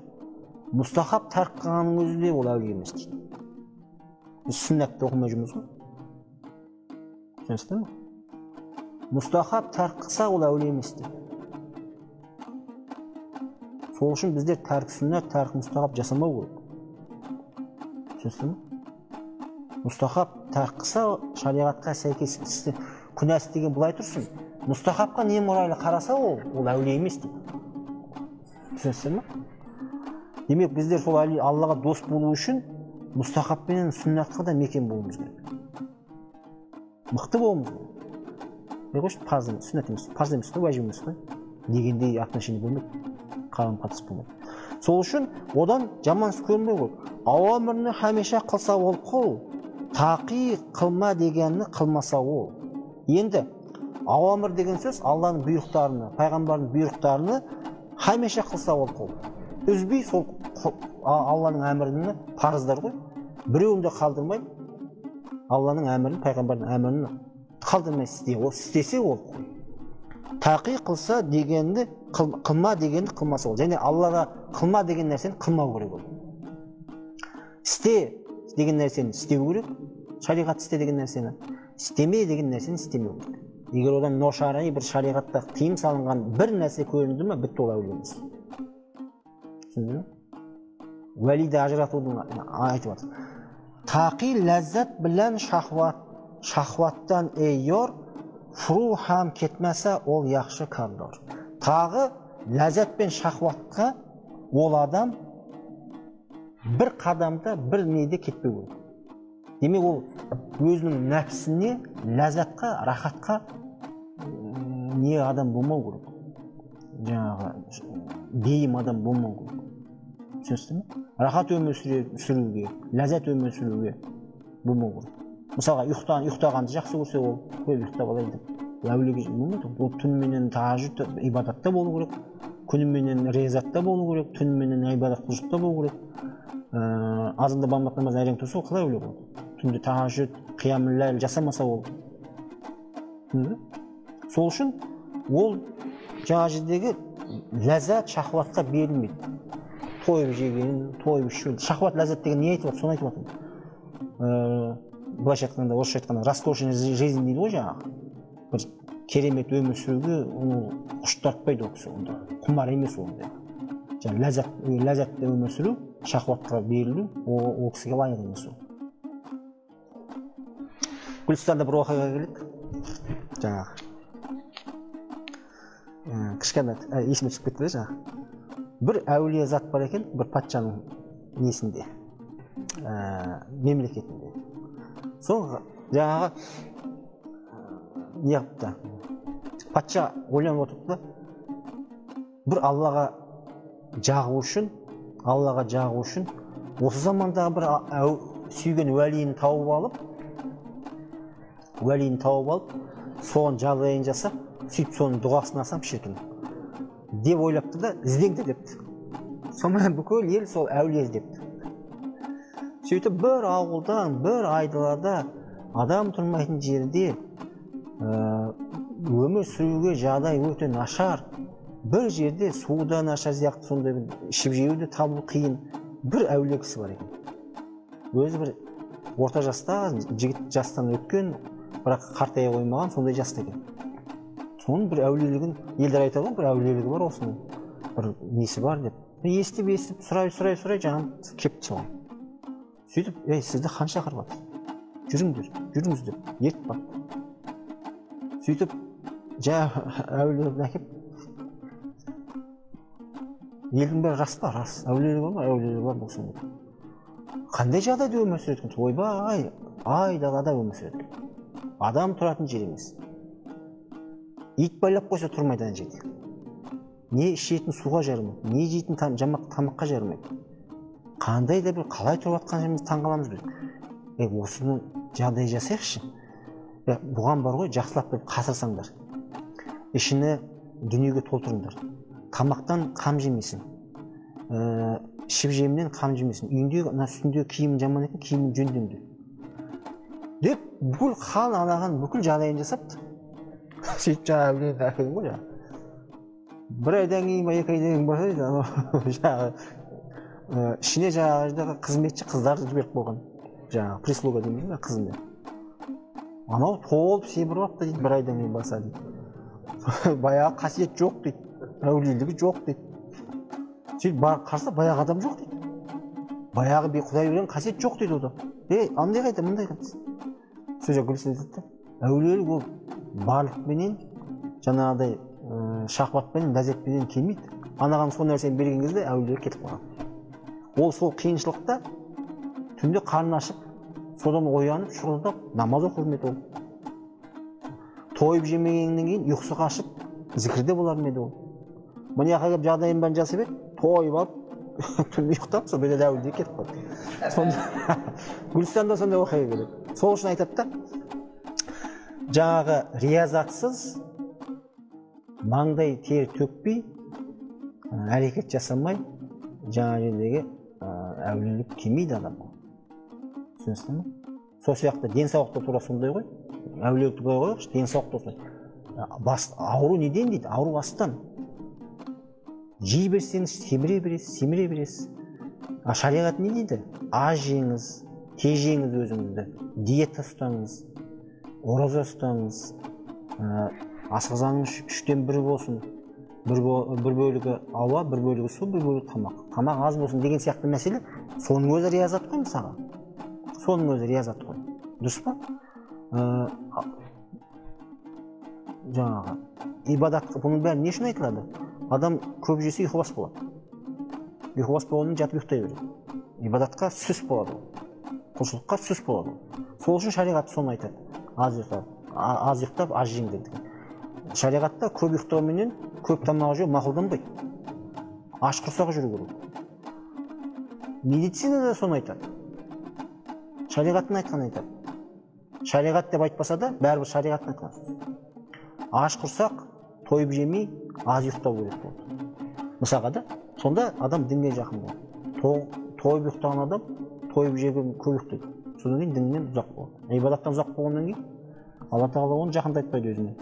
[SPEAKER 1] мұстахаб тәрк қылғанның өзі де ол әулие емес дейді. Біз сүннәтті оқымай жүрміз ғой. Түсінесіздер ме? Мұстахаб тәрк қылса, ол әулие емес дейді. Сол үшін біздер тәрк сүннәт, тәрк мұстахаб жасамау керек. Түсінесіздер ме? Мұстахаб тәрк қылса, шариғатқа сәйкес істі, күнә істеген былай тұрсын. Мұстахабқа немқұрайлы қараса, ол әулие емес дейді. Түсінесіздер ме? Демек, біздер сол Аллаға дос болу үшін мұстахаб пенен сүннатқа да мекен болуымыз керек. Мықты болуымыз керек. Не қойшы, парыз емес, сүннат емес, парыз емес қой, уәжіп емес қой дегендей отношение болмайды, қарым-қатынас болмайды. Сол үшін одан жаман іс көрінбей қойды. Ауамырны хамеша қылса ол құл, тақи қылма дегенні қылмаса ол. Енді ауамыр деген сөз Алланың бұйрықтарыны, пайғамбардың бұйрықтарыны хамеша қылса ол құл. Үзбей сол Алланың әміріні, парыздар ғой, біреуін де қалдырмай, Алланың әмірін, пайғамбардың әмірін қалдырмай істе, ол істесе ол құл. Тақи қылса дегенді, қылма дегенді қылмаса ол. Және Аллаға қылма деген нәрсені қылмау керек ол. Істе деген нәрсені істеу керек, шариғат істе деген нәрсені, істеме деген нәрсені істемеу керек. Егер одан ношарай бір шариғатта тыйым салынған бір нәрсе көрінді ме, бітті, ол әулие емес. Түсіндіңіз бе? Уәлиді ажыратудың айтып жатыр. Тақи ләззат білән шахват, шахваттан ей йор, фру хам кетмесе ол яқшы кардор. Тағы ләззат пен шахватқа ол адам бір қадамда бір неде кетпеу керек. Демек, ол өзінің нәпсіне, ләззатқа, рахатқа не адам болмау керек. Жаңағы бейім адам болмау керек. Түсінесіздер ме? Рахат өмір сүруге, ләззат өмір сүруге болмау керек. Мысалға, ұйықтағанды жақсы көрсе, ол ой, ұйықтап алайын деп әулиеге болмайды. Ол түніменен тахажжуд ибадатта болу керек, күніменен риязатта болу керек, түніменен ибадат құлшылықта болу керек. Азанда бамбат намазын әрең тұрса, ол қалай әулие болады? Түнде тахажжуд, қиямул лайл жасамаса ол. Сол үшін ол жаңа жердегі ләззат шахватқа берілмейді. Тойып жеген, тойып ішу. Шахват ләззат деген не айтып жатыр? Соны айтып жатырмын. Былайша айтқанда, орысша айтқанда, роскошный жизнь дейді ғой жаңағы. Бір керемет өмір сүруге ол құш тартпайды ол кісі онда. Құмар емес ол ондай. Жаңа ләззатты өмір сүру, шахватқа берілу, ол кісіге лайық емес ол. Гүлстанда бір оқиға келеді. Жаңағы. Кішкене есіме түсіп кетті де жаңағы. Бір әулие зат бар екен, бір патшаның несінде, мемлекетінде. Сол жаңағы не қыпты? Патша ойланып отырыпты, бір Аллаға жағу үшін, Аллаға жағу үшін осы замандағы бір сүйген уәлиін тауып алып, уәлиін тауып алып, соған жағдайын жасап, сөйтіп соның дұғасын алсам шіркін деп ойлапты да, іздеңдер депті. Сонымен бүкіл ел сол әулие іздепті. Сөйтіп бір ауылдан, бір айдалада, адам тұрмайтын жерде өмір сүруге жағдай өте нашар. Бір жерде су да нашар сияқты, сондай бір ішіп жеуді табу қиын. Бір әулие кісі бар екен. Өзі бір орта жаста, жігіт жастан өткен, бірақ қартая қоймаған сондай жаста екен. Соның бір әулиелігін елдер айтады ғой, бір әулиелігі бар осының, бір несі бар деп. Естіп, естіп, сұрай, сұрай, сұрай, жаңағы кепті соған. Сөйтіп, ей, сізді хан шақырып жатыр. Жүріңдер, жүріңіз деп, ертіп барды. Сөйтіп, жаңа әулиелігін әкеп, елдің бәрі рас па? Рас. Әулиелігі бар ма? Әулиелігі бар болсын деп. Қандай жағдайда өмір сүреді екен? Ойбай, айдалада өмір сүреді екен. Адам тұратын жер емес. Ит байлап қойса тұрмайды ана жерде. Не ішетін суға жарымайды, не жейтін тамаққа жарымайды. Қандай да бір қалай тұрып жатқан жерімізді таңғаламыз біз. Осыны жағдай жасайықшы. Бұған бар ғой, жақсылап бір қасырсаңдар. Ішіні дүниеге толтырыңдар. Тамақтан қам жемесін. Ішіп жемнен қам жемесін. Үйінде, мына үстіндегі киімін жаман екен, киімін жөндеңдер деп бүкіл хан анаған бүкіл жағдайын жасапты. Сөйтіп жаңағы әулиені әкелген ғой жаңағы. Бір айдан кейін ба, екі айдан кейін барса дейді, анау жаңағы ішіне жаңағы қызметші қыздарды жіберіп қойған. Жаңағы прислуга дейміз ғой, қызмет. Анау толып семіріп алыпты дейді, бір айдан кейін барса дейді. Баяғы қасиет жоқ дейді, әулиелігі жоқ дейді. Сөйтіп қараса баяғы адам жоқ дейді. Баяғы Құдай берген қасиет жоқ дейді ода. Ей, андай қайда, мындай қайда. Сол жерде Гүлсін айтады да, әулиелік ол барлықпенен, жаңағыдай шахватпенен, ләззатпенен келмейді. Анаған сол нәрсені берген кезде әулиелік кетіп қалған. Ол сол қиыншылықта түнде қарны ашып, содан оянып, шұрылдап намаз оқыр ма еді ол. Тойып жемегеннен кейін ұйқысы қашып, зікірде болар ма еді ол. Мына жаққа келіп жағдайын бәрін жасап еді, тойып алып, түнде ұйықтап, сол жерде әулие кетіп қалды. Сонда Гүлстанда сондай оқиға келеді. Сол үшін айтады да, жаңағы риязатсыз, маңдай тер төкпей, әрекет жасамай, жаңа жердегі әулиелік келмейді адамға. Түсінесіздер ме? Сол сияқты денсаулық та тура сондай ғой. Әулиелікті былай қояйықшы, денсаулық та осылай. Бас, ауру неден дейді? Ауру астан. Жей берсеңіз, семіре бересіз, семіре бересіз. А шариғат не дейді? Аз жеңіз, тежеңіз өзіңізді, диета ұстаңыз, ораза ұстаңыз, асқазаныңыз 1/3 болсын, бір бөлігі ауа, бір бөлігі су, бір бөлігі тамақ. Тамақ аз болсын деген сияқты мәселе, соның өзі риязат қой мысалға. Соның өзі риязат қой. Дұрыс па? Жаңағы ибадат, бұның бәрі не үшін айтылады? Адам көп жесе ұйқыбас болады. Ұйқыбас болғаннан жатып ұйықтай береді. Ибадатқа сүс болады. Құлшылыққа сүс болады. Сол үшін шариғат соны айтады. Аз ұйықтап, аз ұйықтап, аз жеңдер деген. Шариғатта көп ұйықтауменен көп тамақ жеу мақұлданбайды. Аш құрсақ жүру керек. Медицина да соны айтады. Шариғаттың айтқанын айтады. Шариғат деп айтпаса да, бәрібір шариғаттың айтқаны. Аш құрсақ, тойып жемей, аз ұйықтау керек болды. Мысалға да, сонда адам дінге жақын болады. Тойып ұйықтаған адам тойып жеген көп ұйықтайды. Содан кейін діннен ұзақ болады. Ибадаттан ұзақ болғаннан кейін Алла тағала оны жақындатпайды өзіне.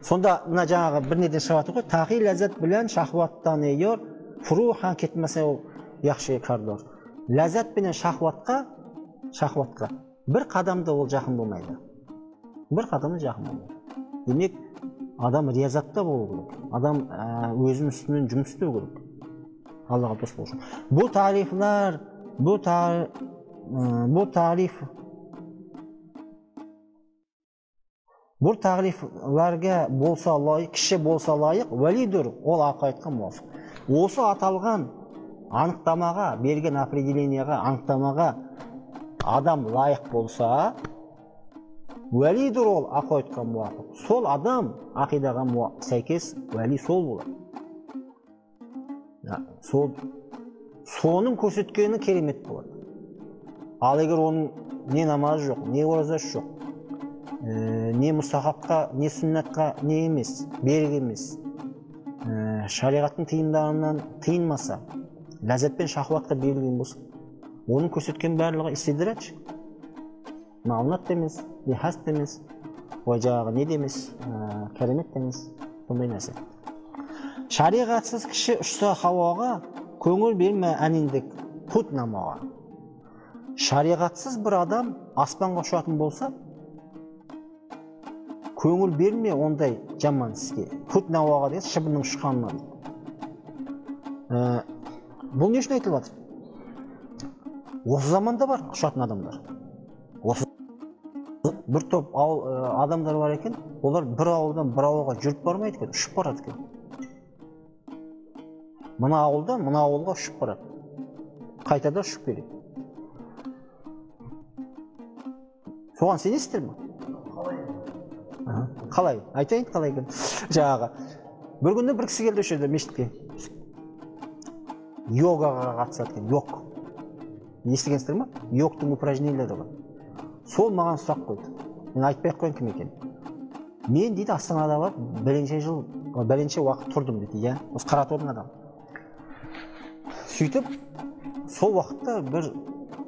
[SPEAKER 1] Сонда мына жаңағы бір неден шығып жатыр ғой, тақи ләззат білән шахваттан егер фурухан кетмесе ол яқшы кардор. Ләззат пенен шахватқа бір қадамда ол жақын болмайды. Бір қадамда жақын болмайды. Демек, адам риязатта болу керек. Адам өзінің үстінен жұмыс істеу керек. Аллаға дос болу үшін. Бұл тарифлар, бұл тариф бұл тарифларға болса лайық, кіші болса лайық, уәлидүр, ол ақиқатқа муафық. Осы аталған анықтамаға, берген определениеға, анықтамаға адам лайық болса, уәлидүр, ол ақиқатқа муафық. Сол адам ақидаға сәйкес уәли сол болады. Сол, соның көрсеткені керемет болады. Ал егер оның не намазы жоқ, не оразасы жоқ, не мұстахапқа, не сүннатқа не емес, берік емес, шариғаттың тыйымдарынан тыйынмаса, ләззат пен шахуатқа берілген болса, Оның көрсеткен барлығы истидрач. Мағлұмат та емес, не хас та емес, ой жаңағы не де емес, керемет те емес, сондай нәрсе. Шариғатсыз кіші ұшса хауаға, көңіл берме әніндік пұт намаға. Шариғатсыз бір адам аспанға ұшатын болса, көңіл берме ондай жаман іске. Пұт науаға деген шыбынның ұшқанына. Бұл не үшін айтылып жатыр? Осы заманда бар ұшатын адамдар. Осы бір топ адамдар бар екен, олар бір ауылдан бір ауылға жүріп бармайды екен, ұшып барады екен. Мына ауылдан мына ауылға ұшып барады. Қайтада ұшып келеді. Соған сенесіздер ме? Қалай? Айтайын қалай екен. Жаңағы. Бір күні бір кісі келді осы жерде мешітке. Йогаға қатысады екен, йог. Естігенсіздер ме? Йогтың упражнениелері бар. Сол маған сұрақ қойды. Мен айтпай ақ қояйын кім екенін. Мен дейді Астанада барып бірнеше жыл, бірнеше уақыт тұрдым дейді, иә. Осы Қаратаудың адамы. Сөйтіп сол уақытта бір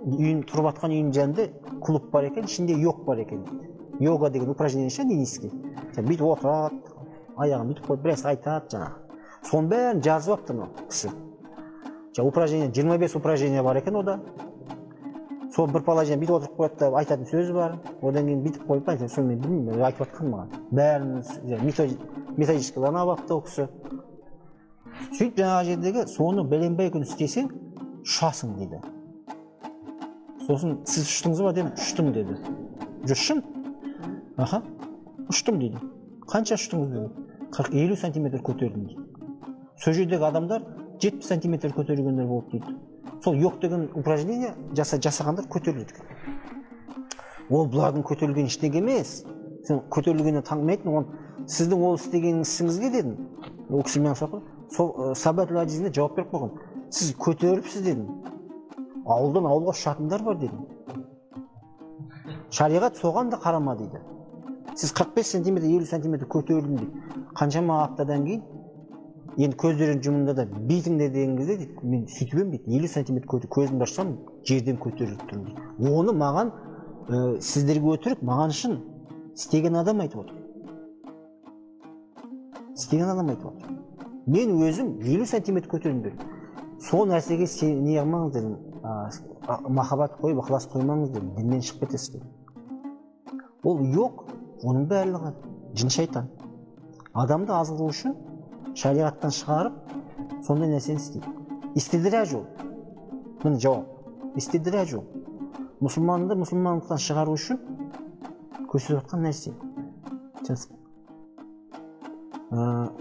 [SPEAKER 1] үйін тұрып жатқан үйінің жанында клуб бар екен, ішінде йог бар екен дейді. Йога деген упражнение ше, ненеске. Бүйтіп отырады, аяғын бүйтіп қойып, біраз айтады жаңағы. Соның бәрін жазып алыпты мынау кісі. Жаңа упражнение, 25 упражнение бар екен ода. Сол бір положение бүйтіп отырып қояды да айтатын сөзі бар. Одан кейін бүйтіп қойып айтады, соны мен білмеймін, айтып жатқан маған. Бәрін методичкаларын алып алыпты ол кісі. Сөйтіп жаңағы жердегі соны бәленбай күн істесең, ұшасың дейді. Сосын сіз ұштыңыз ба дедім, ұштым деді. Жоқ, шын. Аха, ұштым дейді. Қанша ұштыңыз деді. 40-50 сантиметр көтердім дейді. Сол жердегі адамдар 70 сантиметр көтергендер болды дейді. Сол йог деген упражнение жасағандар көтеріледі. Ол бұлардың көтерілген ештеңе емес. Сен көтерілгеніне таңмайтын, он сіздің ол істеген ісіңізге дедім. Ол кісі маған сұрақ қойды. Сол Сабатул хадисінде жауап беріп қойған. Сіз көтеріліпсіз дедім. Ауылдан ауылға ұшатындар бар дедім. Шариғат соған да қарама дейді. Сіз 45 сантиметр, 50 сантиметр көтерілдім дейді. Қаншама аптадан кейін енді көздерін жұмыңда да бүйтіңдер деген кезде дейді, мен сөйтіп едім дейді, 50 сантиметр көзімді ашсам жерден көтеріліп тұрмын дейді. Оны маған сіздерге өтірік, маған шын істеген адам айтып отыр. Істеген адам айтып отыр. Мен өзім 50 сантиметр көтерілдім дедім. Сол нәрсеге не қылмаңыз дедім, махаббат қойып, ықылас қоймаңыз дедім, діннен шығып кетесіз дедім. Ол йог, оның барлығы жын шайтан. Адамды азғыру үшін шариғаттан шығарып, сондай нәрсені істейді. Истидрач ол. Міне жауап. Истидрач ол. Мұсылманды мұсылмандықтан шығару үшін көрсетіп жатқан нәрсе.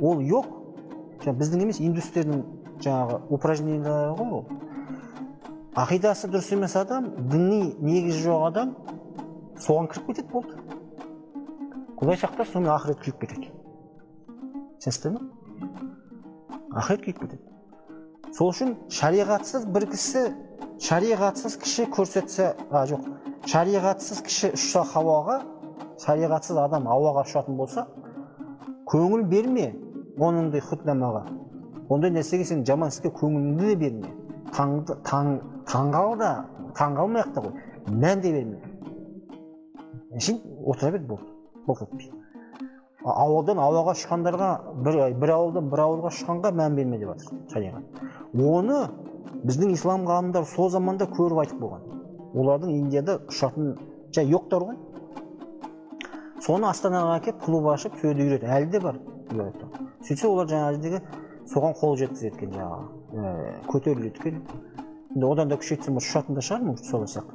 [SPEAKER 1] Ол йог, біздің емес, индустердің жаңағы упражнениелері ғой ол. Ақидасы дұрыс емес адам, діни негізі жоқ адам соған кіріп кетеді болды. Құдай сақтасын, сонымен ақырет күйіп кетеді. Түсінесіздер ме? Ақырет күйіп кетеді. Сол үшін шариғатсыз бір кісі, шариғатсыз кіші көрсетсе, жоқ, шариғатсыз кіші ұшса хауаға, шариғатсыз адам ауаға ұшатын болса, көңіл берме онындай хұтнамаға. Ондай нәрсеге сен жаман іске көңіліңді де берме. Таңғал да, таңғалмай-ақ та қой, мән де берме. Әшейін отыра бер, болды. Былқ етпей. Ауылдан ауылға ұшқандарға, бір ауылдан бір ауылға ұшқанға мән берме деп жатыр шариғат. Оны біздің ислам ғалымдары сол заманда көріп айтып қойған. Олардың Индияда ұшатын жай йогтар ғой. Соны Астанаға әкеп клуб ашып сол жерде үйретеді. Әлі де бар. Сөйтсе олар жаңағы жердегі соған қол жеткізеді екен жаңағы, көтеріледі екен. Енді одан да күшейтсем ұшатын да шығар мүмкін солай сияқты.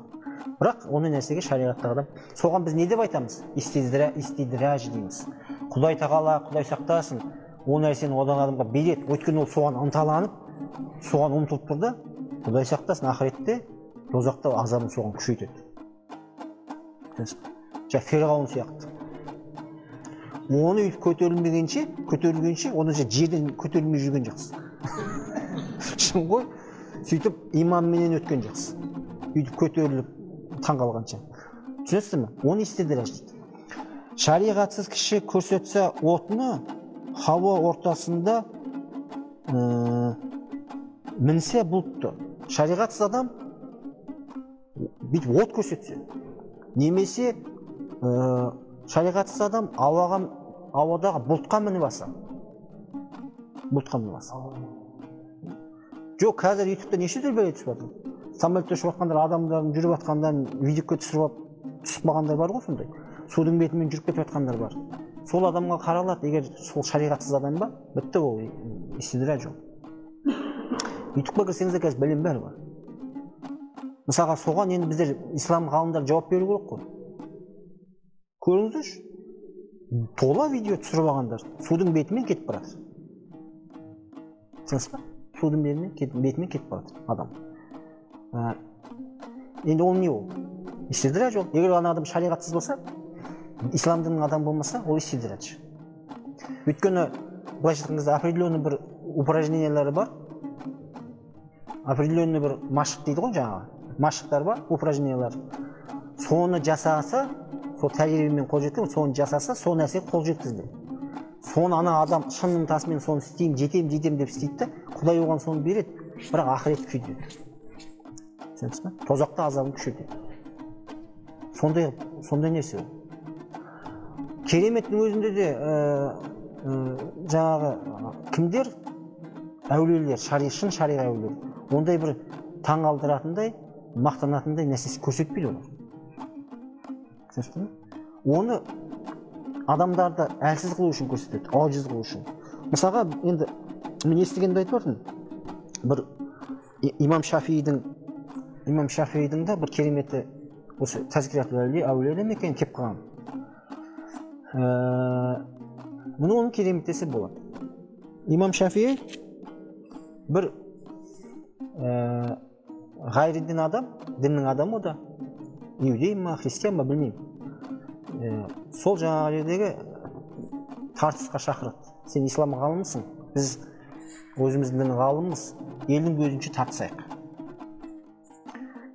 [SPEAKER 1] Бірақ ондай нәрсеге шариғаттағы адам, соған біз не деп айтамыз? Истидрач дейміз. Құдай тағала, Құдай сақтасын, ол нәрсені одан адамға береді. Өйткені ол соған ынталанып, соған ұмтылып тұр да, Құдай сақтасын, ақыретте тозақта азабын соған күшейтеді. Жаңа Ферғауын сияқты. Оны өйтіп көтерілгенше, оны жерден көтерілмей жүрген жақсы. Шын ғой, сөйтіп иманменен өткен жақсы. Өйтіп көтеріліп таң қалғанша. Түсінесіздер ме? Оны истидрач дейді. Шариғатсыз кіші көрсетсе отыны, хауа ортасында мінсе бұлтты. Шариғатсыз адам Бүйтіп от көрсетсе, немесе шариғатсыз адам ауадағы бұлтқа мініп алса, бұлтқа мініп алса. Жоқ, қазір ютубта неше түрлі бәле түсіп жатыр. Самолетте ұшып жатқандар, адамдардың жүріп жатқандарын видеоға түсіріп алып түсіп қалғандар бар ғой сондай. Судың бетімен жүріп кетіп жатқандар бар. Сол адамға қаралады, егер сол шариғатсыз адам ба, бітті ол, истидрач ол. Ютубқа кірсеңіздер қазір бәлем бәрі бар. Мысалға соған енді біздер ислам ғалымдары жауап беру керек қой. Көріңіздерші, тола видео түсіріп алғандар судың бетімен кетіп барады. Түсінесіз ба? Судың бетімен кетіп барады адам. Енді ол не ол? Истидрач ол. Егер ана адам шариғатсыз болса, ислам дінінің адамы болмаса, ол истидрач. Өйткені былайша айтқан кезде определенный бір упражнениялары бар, определенный бір машық дейді ғой жаңағы, машықтар бар, упражнениялар. Соны жасаса, сол тәжірибемен қол жеткізді, соны жасаса, сол нәрсеге қол жеткізді. Соны ана адам шын ынтасымен соны істеймін, жетемін, жетемін деп істейді де, Құдай оған соны береді, бірақ ақырет күйдіреді. Түсінесіз бе? Тозақта азабын күшейтеді. Сондай нәрсе ол. Кереметтің өзінде де жаңағы кімдер? Әулиелер, шын шариға әулиелер. Ондай бір таңғалдыратындай, мақтанатындай нәрсесі көрсетпейді олар. Түсінесіз бе? Оны адамдарды әлсіз қылу үшін көрсетеді, ажиз қылу үшін. Мысалға, енді мен естігенде айтып жатырмын, бір Имам Шафиидің да бір кереметі осы Тәзкиратул әулиеде ме екен келіп қалған. Мұны оның керемет десе болады. Имам Шафии бір ғайри дін адам, діннің адамы да, иудей ма, христиан ба, білмеймін. Сол жаңағы жердегі тартысқа шақырады. Сен ислам ғалымысың, біз өзіміздің дін ғалымымыз, елдің көзінше тартысайық.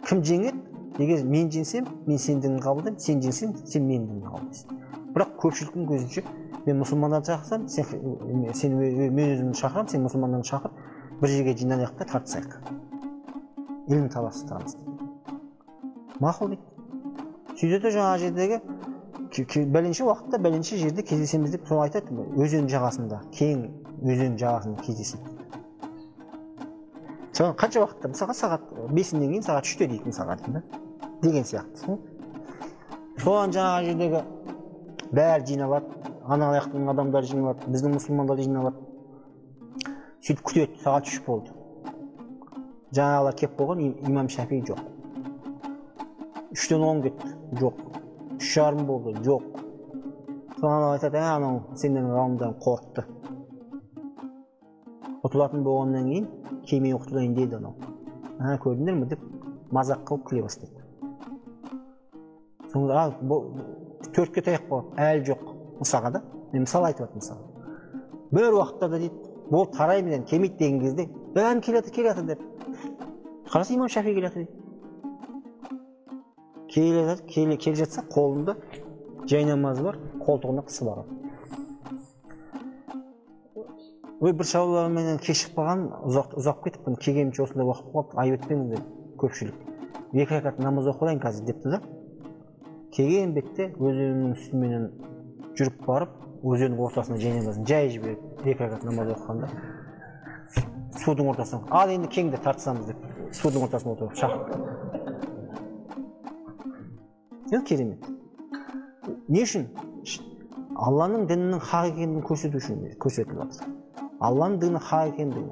[SPEAKER 1] Кім жеңеді? Егер мен жеңсем, мен сенің дініңді қабылдаймын, сен жеңсең, сен менің дінімді қабылдайсың. Бірақ көпшіліктің көзінше мен мұсылмандарды шақырсам, сен мен өзімді шақырамын, сен мұсылмандарды шақыр, бір жерге жиналайық та тартысайық. Ілім таластырамыз дейді. Мақұл дейді. Сөйтеді жаңағы жердегі бәленше уақытта бәленше жерде кездесеміз деп соны айтады, өзен жағасында, кең өзен жағасында кездеседі. Соны қанша уақытта, мысалға сағат 5-нен кейін сағат 3-те дейді мысалға деген сияқты. Соған жаңағы жердегі бәрі жиналады, ана жақтың адамдары жиналады, біздің мұсылмандар жиналады. Сөйтіп күтеді, сағат 3 болды. Жаңағылар кеп қойған, Имам Шафии жоқ. 3-тен 10 кетті, жоқ. 3:30 болды, жоқ. Соған айтады, анау сендердің ғалымдарың қорықты. Ұтылатын болғаннан кейін келмей ұтылайын деді анау. Көрдіңдер ме деп мазақ қылып күле бастады. Сонда 4-ке таяқ қалады, әлі жоқ. Мысалға да, мен мысал айтып жатырмын мысал. Бір уақытта да дейді, бол тараймын енді келмейді деген кезде, бәрін келе жатыр деп. Қараса Имам Шафии келе жатыр дейді. Келе жатса қолында жайнамазы бар, қолтығына қысып алған. Ой, бір шаруаларменен кешігіп қалған, ұзақ кетіппін, келгенімше осындай уақыт болып, айып етпеңіз деп көпшілік. 2 ракат намаз оқып алайын қазір депті да. Келген бетте өзеннің үстіменен жүріп барып, өзеннің ортасына жайнамазын жай жіберіп, 2 ракат намаз оқығанда судың ортасына, ал енді кеңді тартсамыз деп судың ортасына отырып шақырды. Енді керемет. Не үшін? Алланың дінінің хақ екендігін көрсету үшін көрсетіліп жатыр. Алланың діні хақ екендігін,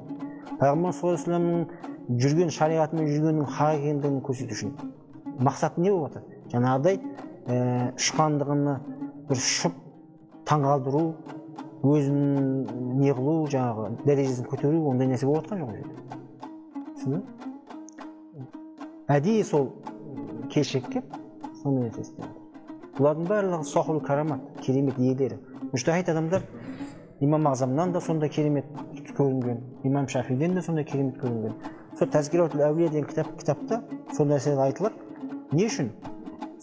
[SPEAKER 1] Пайғамбар саллаллаху алейхи уассаламның жүрген шариғатымен жүргеннің хақ екендігін көрсету үшін. Мақсаты не болып жатыр? Жаңағыдай ұшқандығына бір ұшып таңғалдыру, өзін не қылу, жаңағы дәрежесін көтеру, ондай нәрсе болып жатқан жоқ ол жерде. Түсіндің? Әдейі сол келешекке сондай нәрсе істеп жатыр. Бұлардың барлығы сохрул карамат, керемет иелері. Мүжтахид адамдар Имам Ағзамнан да сондай керемет көрінген, Имам Шафиден де сондай керемет көрінген. Сол Тәзкиратул әулие деген кітапта сол нәрселер айтылады. Не үшін?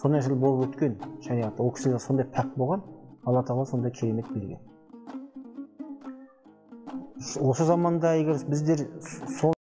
[SPEAKER 1] Сол нәрселер болып өткен шариғатта. Ол кісілер сондай пәк болған, Алла тағала сондай керемет берген. Осы заманда егер біздер сол